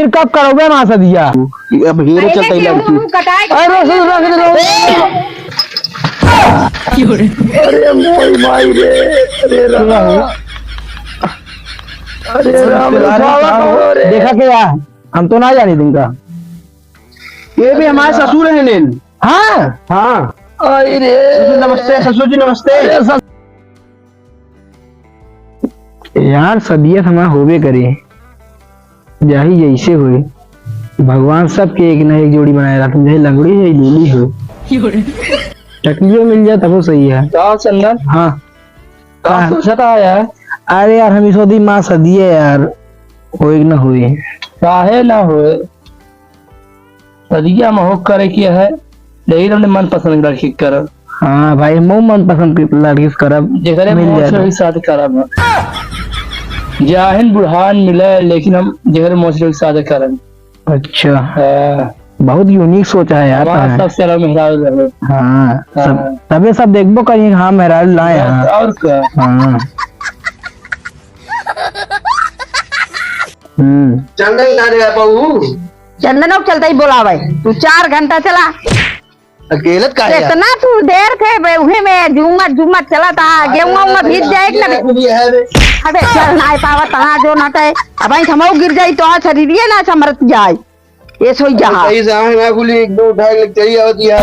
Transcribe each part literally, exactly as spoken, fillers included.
कब करौबे माँ सदिया? अब हेरे पहले चलता ही केहू लड़की। मुँह कटाए के अरे, रोक, रोक, रोक, रोक। अरे, मोरी माई रे, अरे राम। अरे राम रे, बाबा कहाँ हो रे? देखा क्या? हम तो ना जानी तुमका। ये भी हमारे ससुर हैं नेन। हाँ? हाँ। अरे रे। ससुर नमस्ते, ससुर जी नमस्ते। अरे सस-, यार, सदिया समय होबे करे, जाही जैसे होए, भगवान सबके एक ना एक जोड़ी बनाए रखन, चाहे लंगड़ी हो, लूली हो। टकलियो मिल जाए तबो सही है। का चंदन? हाँ। का हाँ। सोचता है यार? अरे यार, हम इसो दी माँ सदिया यार, होए कि ना होए। काहे ना होए? सदिया में हो करे के है, यही अपने मनपसंद लड़की के करब। हाँ भाई, हम मनपसंद के लड़की से करब, जेकरे मिल मोछ जाए तो। रही शादी करब हम। जाहिन बुढ़ान मिले, लेकिन हम जेकरे मोछ रही शादी करब। अच्छा। हाँ। बहुत unique सोच है यार, हमारा हाँ। सबसे अलग मेहरारू रहे। हाँ, सब, हाँ। तबे सब देखबो करिए, हाँ, मेहरारू लाए, बस, हाँ। और का? हाँ। हम्म। चंदन ना रे बाबू। चंदनो के चलते ही बोलावे। तू चार घंटा चला। अकेले का है यार? कितना तू देर थे बे, उहे में झूमत, झूमत चला था। अरे, गेहूं, उहूं भीज जाए कि ना बे? ये है बे। अबे, चल, ना पावत, हाँ, जो ना तय। अब आई थमाऊ गिर जाई तो आज शरीरिये ना संभरत जाए। ये सोई जहाँ। सही से आँख ना खुली, एक दो उठा के चली आवत यार।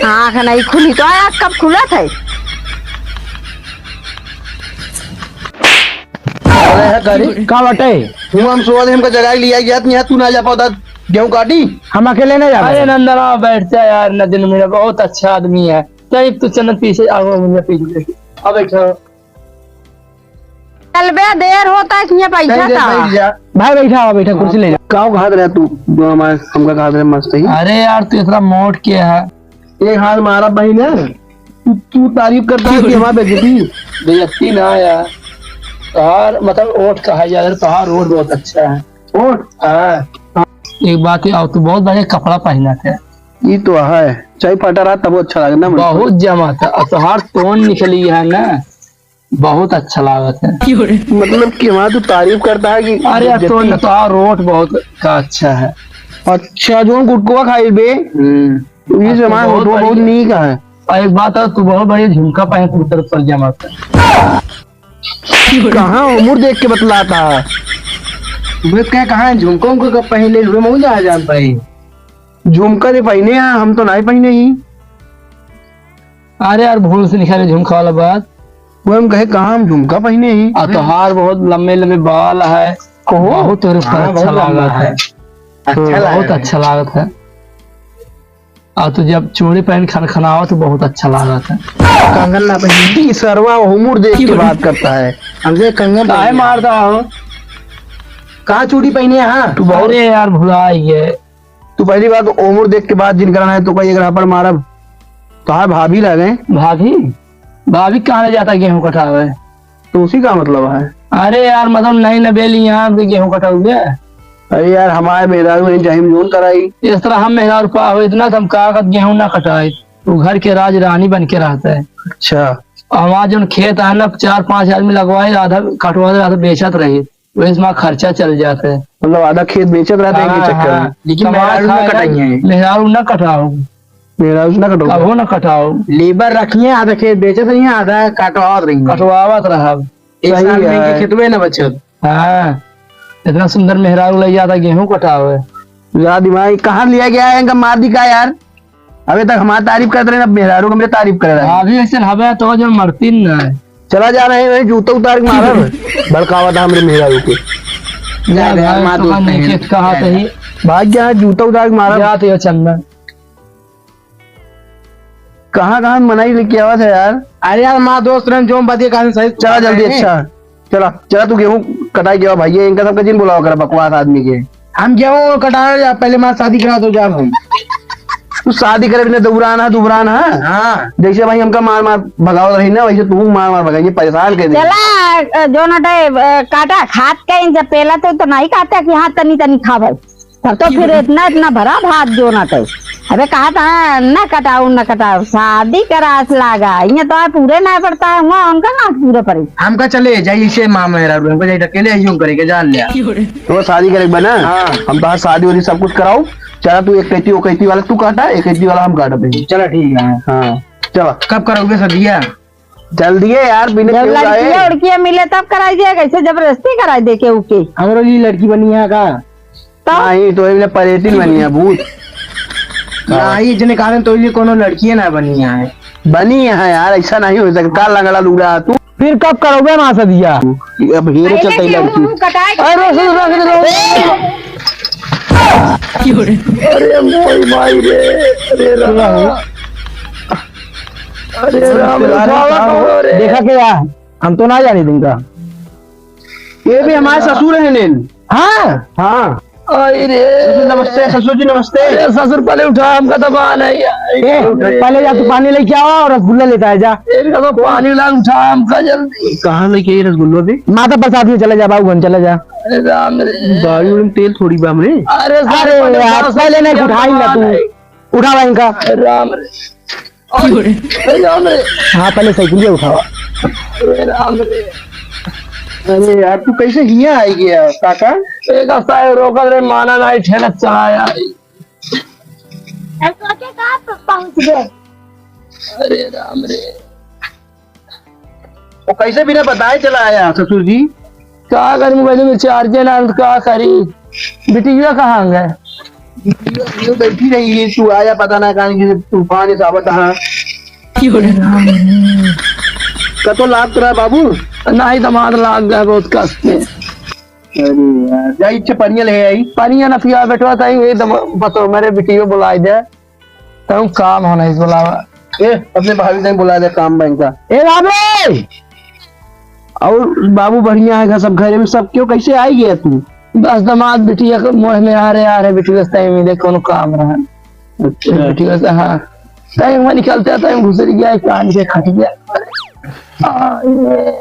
आँख नहीं खुली तो आँख कब खुलत है? अरे है का रे? का बाटे? तू हम सोच हमका जगाई लिया गया, तू ना जा पाता गेहूं काटी? हम अकेले ना जाबे। अरे नंदना बैठ जा यार, नदीन मेरा बहुत अच्छा आदमी है। चल तू चल पीछे आओ, मुझे पीछे। अब बैठो। चल बे, देर होता है, इसमें बैठा नहीं, था। बैठ जा। भाई बैठा हो, बैठा, कुर्सी ले जा। का कहात रहा तू? जो हमारे, हमका कहात रहे मस्त ही। अरे यार, तू इतना मोट के है? एक हाथ मारा भाई ने, तू, तू तारीफ करता है कि हमारा बेइज्जती? बेइज्जती ना यार, तोहार मतलब ओठ कहा जाए, तोहार ओठ बहुत अच्छा है। ओठ? हाँ। एक बात है, और तू बहुत बढ़िया कपड़ा पहना थे। ये तो है, चाहे फटा रहा तब अच्छा लगे ना। बहुत जमा था, और तोहार टोन निकली है ना, बहुत अच्छा लागत है। मतलब कि हमारा तू तारीफ करता है कि अरे यार, बेइज्जती? टोन, तोहार ओठ बहुत का अच्छा है। अच्छा, जो गुटकुआ खाइल बे। हम्म। ये अच्छा, जमा बहुत होठवा बहुत बढ़िया। नीक है। और एक बात है, तू बहुत बढ़िया झुमका पहन के उतर पर जमा कर। कहाँ उम्र देख के बतलाता? बे, क्या कहाँ है? झुमका उमका कब पहन ले हुए? मऊ जा जान पाई। झुमका दे पहने हैं, हम तो नहीं पहने ही। अरे यार, भूल से निकाले झुमका वाला बात। वो हम कहे, कहाँ हम झुमका पहने ही? आ, तोहार बहुत लंबे लंबे बाल है। कहो। बहुत तोरे पर हाँ, अच्छा बहुत लंबा लागत है। है। अच्छा बहुत लागत है। अच्छा लागत है। आ, तू जब चूड़ी पहन खनखनावा तो बहुत अच्छा लागत है। कंगन ना पहने। ई सरवा उम्र देख के बात करता है। हमसे कंगन काहे पहने। मारता हो? कहाँ चूड़ी पहने हैं? हाँ। तू बहुत अरे यार, भुला गए। तू पहली बात उम्र देख के बात जिन करना है, तो कहीं एक रपड़ मारब, तो हाँ भाभी लगे। भाभी? भाभी कहाँ ले जाता गेहूं कटावे? तो उसी का मतलब है। अरे यार, मतलब नहीं न बेली यहाँ पे गेहूं कटाऊ बे। अरे यार, हमारे मेहरारू नहीं चाहिए, हम जोन कराई। इस तरह हम मेहरारू पा हो इतना, तो हम का कहत गेहूं ना कटाए। वो घर के राज रानी बन के रहता है। अच्छा। और हमारा जोन खेत है ना, चार पांच आदमी लगवाए, आधा कटवा दे, आधा बेचत रही। वही से हमारा खर्चा चल जाता है। मतलब आधा खेत बेचत रहता है इनके हाँ, चक्कर में। हाँ। लेकिन कमा मेहरारू ना खाए कटाई है। मेहरारू ना कटाओ। मेहरारू ना कटाओ। कबो ना कटाओ। लेबर रखिए, आधा खेत बेचत रही है, आधा कटवावत रही है। कटवावत रहब। एक सही साल में है। इनके खेतवे ना बचत। हाँ। इतना सुंदर मेहरारू लग जाता गेहूं कटावे। ज्यादा दिमाग कहाँ लिया गया है, इनका मार दी का यार? अबे तक हमारी तारीफ करते रहे, अब मेहरारू को मेरे तारीफ कर रहे हैं। अभी ऐसे हवे तो जो मरती ना है। चला जा रहे हैं, वही जूता उतार के मारा है। भड़कावा था हमरे मेहरारू के। जा जा, भाई, मार तो दो खाने पहन। खेत का हाथ है। भाग गया है, जूता उतार के मारा। जा तो ये चंदन। कहाँ, कहाँ मनाई लेके आवा था यार? अरे यार, माँ दोस्त रहन जो बदिए कहा सही। चला जल्दी, अच्छा। चला, चला, तू गेहूं कटाई गया भाई, ये इनका सबका जिन बुलावा कर बकवास आदमी के। हम गेहूं कटा रहे, पहले मार शादी करा दो, जाब हम। तू शादी करे बिना दुबरान है, दुबरान है। हाँ। जैसे भाई हमका मार मार भगावत रही ना, वैसे तू मार मार भगाई, परेशान कर दे। चला, अ, जो नटे, अ, काटा खात के इनसे पहला तो, तो नहीं कहता कि हाँ तनी तनी खावे। तब तो फिर इतना, इतना भरा भात जो ना तय। अबे कहा था, "न कटाऊ, न कटाऊ, शादी का रास लागा।" ये तो पूरे ना पड़ता है, वहाँ उनका ना पूरे पड़े। हमका चले जाई इसे माँ मेहरारू, हमका जाई ढकेले आइयो करे के जान लिया। तो शादी करे के बा ना? हाँ। हम तोहार शादी वादी सब कुछ कराऊ। चला तू एक कैती, वो कैती वाला तू काटा, एक कैती वाला हम काटत हई। चला ठीक है। हाँ, चला। कब कराओगे सदिया? जल्दी है यार, बिना जब केहू लड़किया आए। उड़किया मिले तब कराई जाए, कैसे जबरदस्ती कराई दे केहू के? हमरो लिए लड़की बनी है का? तो? नहीं, तो इन्हें परेतिन बनी है, भूत। नहीं, इतने कारण तो ये कोनो लड़कियां ना बनी है। बनी है यार, ऐसा नहीं हो सकता। का लंगड़ा लूड़ा तू। फिर कब करोगे माँ सदिया? अब हीरो अरे चलता ही केहू लड़की। मुंह कटाए के अरे, सुन, सुन, सुन, सुन। अरे मोरी माई रे, अरे राम। अरे राम रे, अरे बाबा, बाबा, बाबा रे। देखा क्या? हम तो ना जाने तुमका। ये भी हमारे ससुर हैं नेन। हाँ? हाँ। अरे रे। ससुर नमस्ते, ससुर जी नमस्ते। अरे ससुर पहले उठा, हमका तो पानी है। ए, पहले जा तू पानी लेके आओ और रसगुल्ला लेता है, जा। इनका तो पानी ला, उठा हमका जल्दी। कहाँ लेके आई रसगुल्ला भी? माता प्रसाद में चले जा, बाबू बन चले जा। अरे राम रे। गाड़ी में तेल थोड़ी बा हमरे। अरे अरे ससुर पहले यार, उठा, पहले नहीं उठा ही ना तू। पानी। उठावा इनका। अरे राम रे। अरे, अरे राम रे। हाँ, पहले साइकिल उठावा। अरे राम रे। अरे यार, तू कैसे हियाँ आई गया, काका? एक हफ्ता है रोकत रहे, माना नहीं, ठेलत चला आया। अब तो के कहाँ पे पहुँच गए? अरे राम रे। वो कैसे बिना बताए चला आया ससुर जी? का करी, मोबाइल में चार्जे ना, तो का करी? बिटिया कहाँ गए? बिटिया, बिटिया बैठी रही है, तू आया पता ना कहाँ की तूफान से आवत है। कतो लाग तो रहा बाबू? नहीं, दमाद लाग गए बहुत कष्ट में। अरे यार, जाई इच्छा पनिया ले आई। पनिया ना पिया बेटवा, ताई एकदम बतो मेरे बिटियो बुलाई दे। तब काम होना इस बुलावा। ए, अपने भाभी से बुला दे, काम बैंक का। ए बाबे! और बाबू बढ़िया है, घर सब, घरे में सब क्यों, कैसे आई गया तू? बस दमाद बिटिया के मोह में आ रहे, आ रहे बिटिया से टाइम मिले, कोनो काम रहा। अच्छा। बिटिया से, हाँ। टाइम में निकलते, टाइम घुसर गया, कान के खट गया। आ, ये।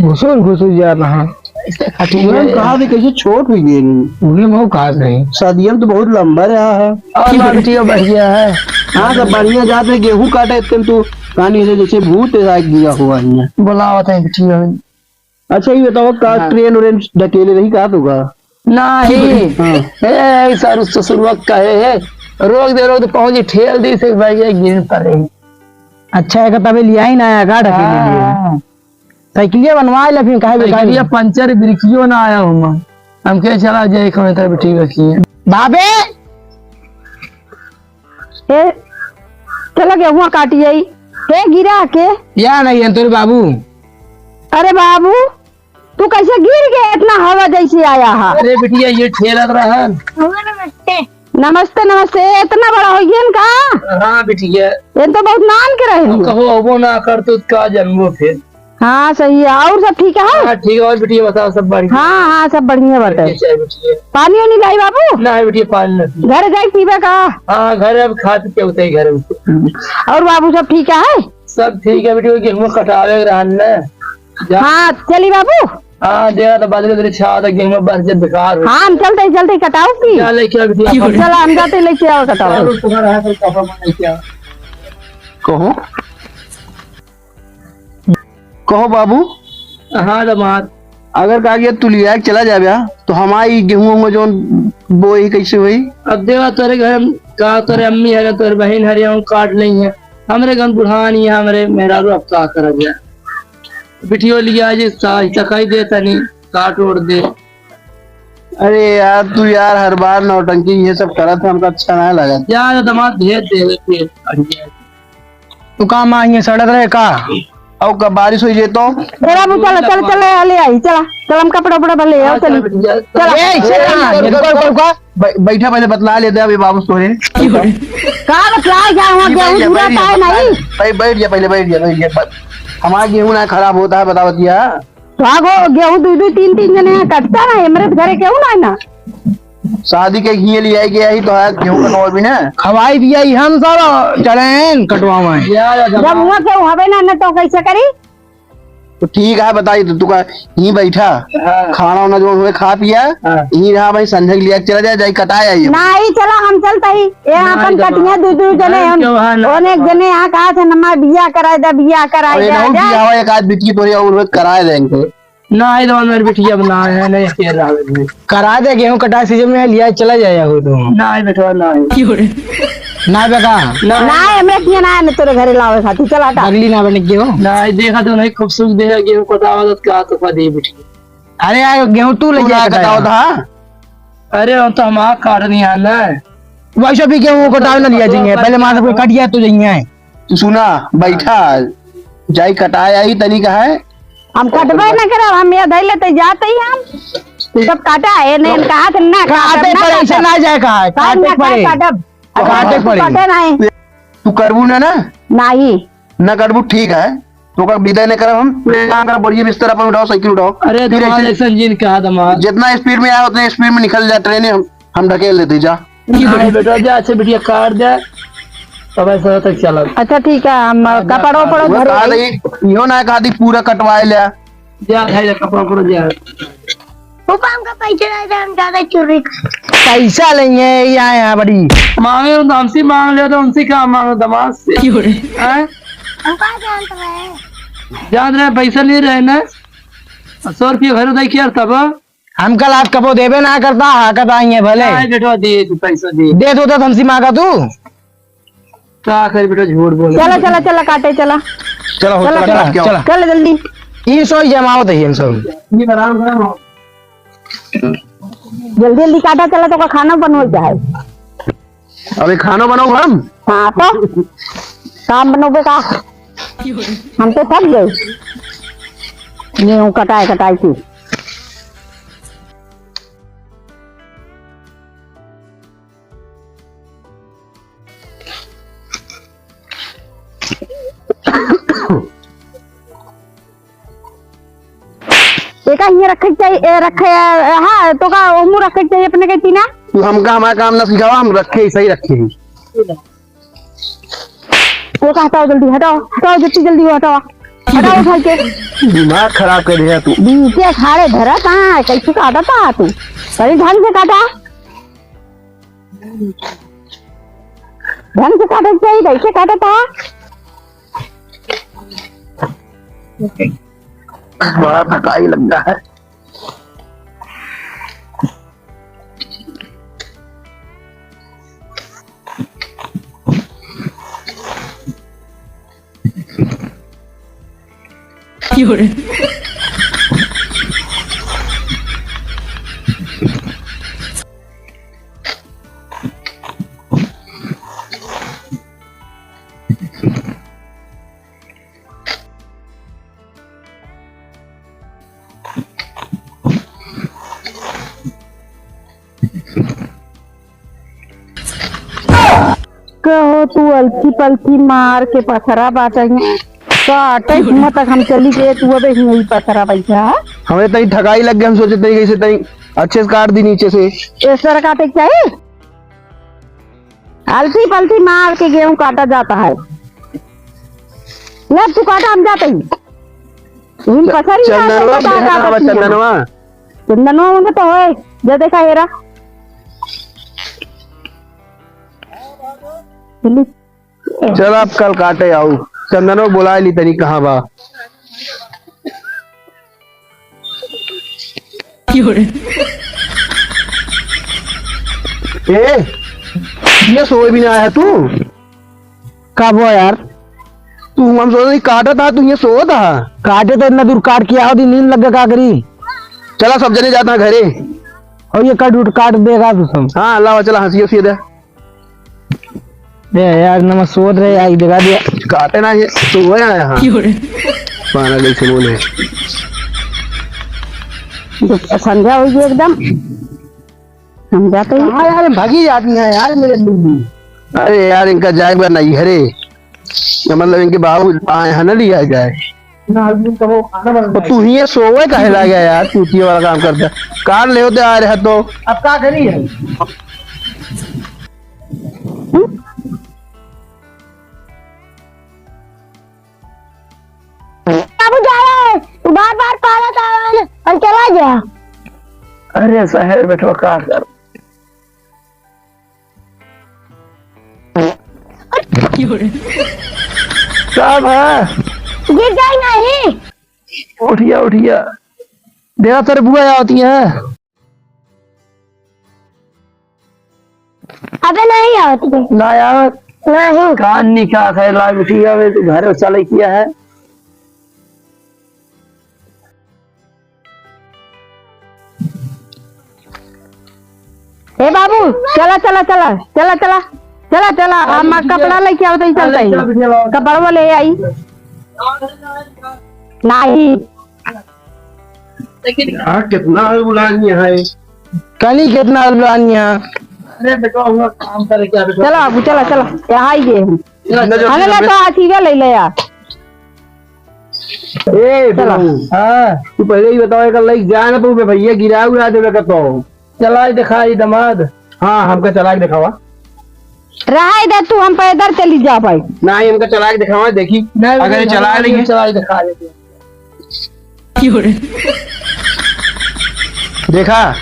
घुसुर घुसुर जा रहा। ऐसे खाती उन्हें है। कहा भी कैसे छोट हुई गई। उन्हें मऊ कहा नहीं। शादियाँ तो बहुत लंबा रहा है। और माँ बिटिया बढ़िया है। हाँ, सब बढ़िया जाते गेहूं काटे इतने तो पानी से जैसे भूत लाग गया हुआ है। बुलावत है बिटिया। अच्छा, ये बताओ का हाँ। ट्रेन व्रेन ढकेले रही का तो का? नहीं। हाँ। ए, सारू ससुरवा कहे है, रोक दे, रोक दे, पहुंची ठेल दी से भाई ये गिर पड़े। अच्छा है, तबे लिया ही ना आया का ढकेले लिए? हाँ। साइकिलिया बनवा ले, फिर काहे बेकार साइकिलिया में? पंचर ब्रेकियो ना आया हूँ मैं। हम कहे चला जाए, कौन तरह ठीक रखी है। बाबे! ए, चला गेहुआ काटी आई। ए, गिरा के। या नहीं है तोरे बाबू। अरे बाबू, तू कैसे गिर गए? इतना हवा जैसे आया है। अरे बिटिया, ये ठेलत रहन। नमस्ते। नमस्ते, नमस्ते। इतना बड़ा हो गया इनका? हाँ बिटिया। ये तो बहुत नान के रहे अब हैं। कहो, अबो ना कर तो का जन्मो फिर। हाँ, सही है। और सब ठीक है? हाँ, ठीक है। और बिटिया बताओ, सब बढ़िया? हाँ, हाँ, सब बढ़िया बाटे। ठीक है बिटिया। पानी वानी लाई बाबू? ना बिटिया, पानी ना पी। घर जाए पीबे का? हाँ, घर अब खा पी के उतरे घर में। और बाबू सब ठीक है? सब ठीक है बिटिया, गेहूं कटावे के रहन न। जा। हाँ, चली बाबू। हाँ, देखा तो बादल उधर छावा था, गेहूं बस जब बेकार हो। हाँ, हम चलते ही, चलते ही कटाओ की। क्या लेके आ बिटिया? चला, हम जाते लेके आओ, कटाओ। चलो, तुम्हारा है, कोई कपड़ा लेके आओ। कहो। कहो बाबू। हाँ, दमाद। अगर का गया तू लिया के चला जाबे, तो हमारी गेहूं होंगे जौन बोई कैसे हुई? अब देवा तोरे घर में का, तोरे अम्मी है ना, तोरे बहन हरिया काट लेंगे। हमरे घर बुढ़ानी है, हमरे मेहरारू अब का करा जाए? बिटियो लिया जे सास तकाई दे तनी, काट ओढ़ दे। अरे यार, तू यार हर बार नौटंकी ये सब करत है, हमका अच्छा ना लगा। यार, दमाद भेज दे, भेज दे। तू का माँ ये सड़त रहे का? अब का बारिश हो जाए तो? चला, अब चला, चला, चला, ले आई, चला। चला, हम कपड़ा उपड़ा भर ले आओ, हाँ, चली। चल, चल, चला। चल। ए, इसे कहाँ? ये रुको, रुको, रुको। बै-, बैठा, पहले बतला लेते हैं अभी बाबू सोरे। का बतला, क्या हुआ? ये गेहूं बैठ जा, पूरा बैठ जा, पाए नहीं? भाई, बैठ जा, पहले बैठ जा, बैठ जा। ब-, हमारा गेहूं ना खराब होता है, बताओ दिया। तो आगो गेहूं दो, दो, तीन, तीन जने यहाँ कटता ना, हमारे घरे गेहूं ना है ना। शादी के घी ले आई गया ही तो आज गेहूं कटवा भी ना। खवाई दिया ही हम सब चलेन कटवावे। जब हुआ के हवे ना, ना तो कैसे करी? तो ठीक है, बताई तो तू का यहीं बैठा, हाँ। खाना वाना जो हुए खा पिया, हाँ। यहीं रहा भाई, संझा के लिए चला जाए, जाई कटाए आई। नहीं, चला हम चलता ही। ये नहीं, अपन तो कटिया दू दू जने, नहीं, हम क्यों है ना? ओने एक जने यहाँ कहा थे, "नमा बिया कराए दे, बिया कराए अरे दे, आ रहू जा।" बिया एक आध बिटिया तोरे और कराए देंगे। नहीं तो मेरे बिटिया अब ना है, नहीं के रहा है। करा दे, गेहूं कटाए सीजन में लिया चला जाए हो तो। नहीं बेटवा, नहीं। क्यों रे? ना बेटा। नहीं। नहीं, हमरे किया ना है, तोरे घरे लावे खातिर, चल हटा। अगली ना बने के हो। नहीं, देखा तो नहीं, खूबसूरत देखा गेहूं कटावा तो का तो पा दी बिटिया। अरे यार, गेहूं तू ले तू जा ना कटावा। कटावा था। अरे, हम तो हम आग काट नहीं आना है। वैसे भी गेहूं कटावे ना लिया जाएंगे, पहले मां से कोई कट गया तो जाएंगे। तू सुना, बैठा, जाई कटाए आई तनी का है। हम कटबे न करब, हम ये धैले ते जाते ही हम। तू सब काटा है, ने कहा थे ना काटे काटब, ना पड़े, ऐसे काटब। ना जाए कहा है, काट काटे ना पड़े। काटब। काटे पड़े। काटे नहीं। तू करबू ना, ना? नहीं। ना करबू, ठीक है। तो का विदा नहीं करब हम। काम कर, बढ़िया बिस्तर अपन उठाओ, साइकिल उठाओ। अरे फिर दमाद, ऐसे ऐसा जिन कहा दमाद। जितना स्पीड में आए, उतने स्पीड में निकल जा ट्रेन, हम, हम ढकेल देते जा। नहीं बेटा, जा, अच्छा बिटिया काट दे, तब ऐसा तक चला। अच्छा, ठीक है, हम कपड़ा उपड़ा वो धरो कहा भाई। दे, इहो ना कहा दी पूरा कटवाए ले। जा भाई, जा, कपड़ा उपड़ा जा। पापा, हमका पैसा नहीं दे, हम ज्यादा चोरी कर। पैसा लेंगे, ये आए हैं बड़ी। मांगे तो हमसे मांग ले, तो उनसे क्या मांगो, दमाद से? क्यों रे? हैं? हम का जानत रहे? जानत रहे, पैसा नहीं रहे ना? सौ रुपये घर उधाई किया तब? हम कल आज कबो देबे ना करता, हाकत आई है भले। नहीं बेटवा, दे तू पैसा दे। दे दो तो हमसे मांगा तू। का करे बेटा, झूठ बोले। चला, चला, चला, काटे, चला। चला हो, चला, चला, चला, चला, क्या? चला। चल जल्दी। ई सो जमाओ तो ये सब। ये आराम से हो। जल्दी, जल्दी काटा, चला, तो का खाना बनवल जाए। अबे खाना बनाओ हम? हाँ, तो काम बनोगे का? हम तो थक गए। गेहूं कटाए, कटाए के। एका हियाँ रखे के चाहिए, ए, रखे, ए, हाँ, तो का ओमू रखे के चाहिए अपने के तीना? तू हमका हमारा काम ना सिखावा, हम रखे ही सही रखे ही। वो का हटाओ जल्दी, हटाओ, हटाओ जितनी जल्दी हो हटाओ, हटाओ उठा के। दिमाग खराब कर दिया तू। बीचे खाड़े धरा कहाँ है, कैसे काटा था तू? अरे ढंग से काटा। ढंग से काटे के चाहिए, कैसे काटा था? बड़ा थकाई लग रहा है। कहो तू अलसी पलसी मार के पथरा बाटे। काटे कुआं तक हम चली गए, तू अबे यही पथरा बैठा। हमें तई थकाई लग गई, हम सोचे तई कैसे तई अच्छे से काट दी नीचे से। इस तरह काटे के चाहिए। अलसी पलसी मार के गेहूं काटा जाता है। ले तू काटा, हम जाते ही। इन च-, पसरी ना चंदनवा तो काटा बेटा, काटा चंदनवा। चंदनवा में तो होए, जे देखा हेरा। चल, अब कल काटे आऊ। चंदनवा बुलाए ली तनी, कहाँ बा? ए, ये सोए भी ना आया तू? का हुआ यार? तू, हम सोचे काटा था, तू ये सोता था। काटे तो इतना दूर काट के आओ, दी नींद लग गया, का करी? चला, सब जने जाता है घरे। और ये कट उट काट देगा तू सब। हाँ, लावा, चला, हंसी हंसी दे। ए यार, नमा सोत रहे, आई जगा दिया। काटे ना ये, तो वो आया, हाँ। क्यों रे? पाना गई से बोले। संध्या हो गई एकदम। हम जाते ही। हाँ यार, भागी जाती है यार मेरे बीबी। अरे यार, इनका जाए बा नहीं घरे। या मतलब इनके बाबू आए हैं ना, लिया जाए। ना, आदमी का वो खाना बन तो तू ही ये सोवे काहे ला गया यार, चूतिया वाला काम करता। कार ले होते आ रहे तो। अब का करी है? बाबू जा रहे हैं। बार बार पालत आवन, हम चला जा। अरे शहर में तो का कर। का बा? गिर जाई नहीं। उठिया, उठिया। देखा तेरे बुआ आवती है। अबे नहीं आवत के। ना आवत। नहीं। कान निका है, लाग उठी है, अबे तू घर चले किया है। ए बाबू, चला, चला, चला, चला, चला, चला, चला, हम कपड़ा लेके आवत ही, चलते ही। कपड़वा ले आई। नहीं। लेकिन यार, कितना उड़ानी है। कनी कितना उड़ानी है। अरे बेटा, हुआ काम करे क्या बेटा? चला बाबू, चला, चला। यहाँ आई गए हम। इतना जल्दी हमें ना ना तो आशीर्वाद ले ले यार। ए, चला। बाबू, हाँ। तू पहले ही बताओ, एक लाइक जाए ना, तो भैया गिरा उड़ा देवे का तो। चला के दिखाई दमाद। हाँ, हमका चला के दिखावा। रहाई दे तू, हम पैदल चली जा भाई। नहीं, हमका चला के दिखावा, देखी। नहीं, अगर नहीं, चला हम रही है। चला के दिखा देते हैं। देखा,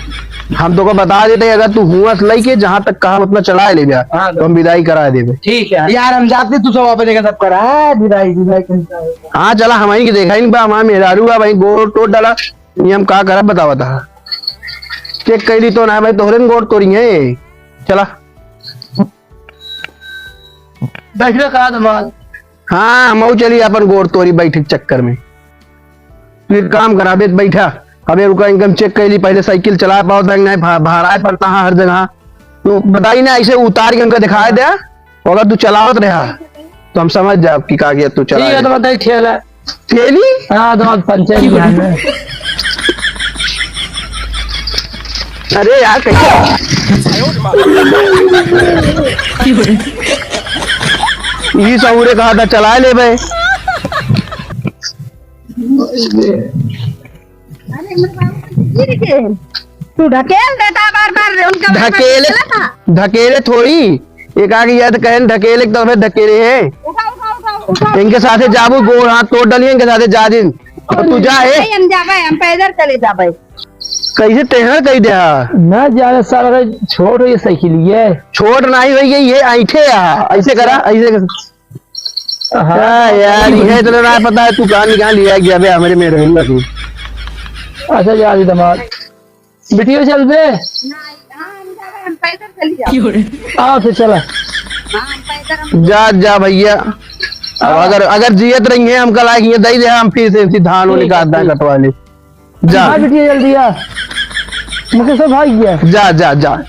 हम तोको बता देते, अगर तू हुआ से लइके जहाँ तक कहा उतना चला ले जा, हाँ, तो हम विदाई करा देबे। ठीक है यार, हम जाते, तू सब वापस जगह सब करा, हाँ, विदाई, विदाई करता है। हाँ, चला, हम ही के देखा ही नहीं बा, हमारे मेहरारू बा, वहीं गोड़ टोट डाला। ये हम का करब बतावा था। चेक कैली तो ना भाई, तोहरे न गोड़ तोरी है। चला। बैठ के कहा दमाद। हाँ, हम चली अपन गोड़ तोरी बैठे के चक्कर में। फिर काम कराबे त बैठा। अबे रुका, इनकम चेक कैली, पहले साइकिल चला पावत है, नहीं भा-, भाड़ा पड़ता है हर जगह। तो बताई ना, ऐसे उतार के उनका दिखाई दे। अगर तू चलावत रहा, तो हम समझ जाब कि का किया तू चला ठीक है, ले। तो बताई ठेला। ठेली? हाँ, तो आज पंचायत ध्यान में। अरे यार, कैसे? ये सहूरे कहा था, चला ले बे। अरे, मेरे बाबू, गिर गए। तू ढकेल देता बार बार, उनका बार बार ढकेले, ढकेला था। ढकेले थोड़ी, एक आगे याद कहन ढकेले, तो हमें ढकेले हैं। उठा, उठा, उठा, उठा। इनके साथे जाबू, गोड़ हाथ तोड़ डालिए, इनके साथे जा दिन। और तू जा, ए। नहीं, हम जाबे, हम पैदल चले जाबे। कैसे टेढ़ कह दे हा? ना जाने साला, छोट हो ये साइकिल, ये। छोट नहीं होई, ये, ये ऐंठे हा, ऐसे करा, ऐसे कर। हाँ। हाँ यार, ये तो ना पता है तू कहाँ निकाल लिया गया बे, हमारे में रहूंगा तू। अच्छा जा रही दमाद। बिटिया चल बे। नहीं, हाँ, हम जा रहे हैं, हम पैदल चली जाओ। आओ तो चला। हाँ, हम पैदल हम जा, जा भैया। अब हाँ। अगर, अगर जियत रही है, हमका लायक ये दे दे, हम फिर से इसी धान होने ठीक का है, आधा ठीक। कटवा ले। जा। हाँ बिटिया, जल्दी आ। मुकेश भाग गया। जा, जा, जा।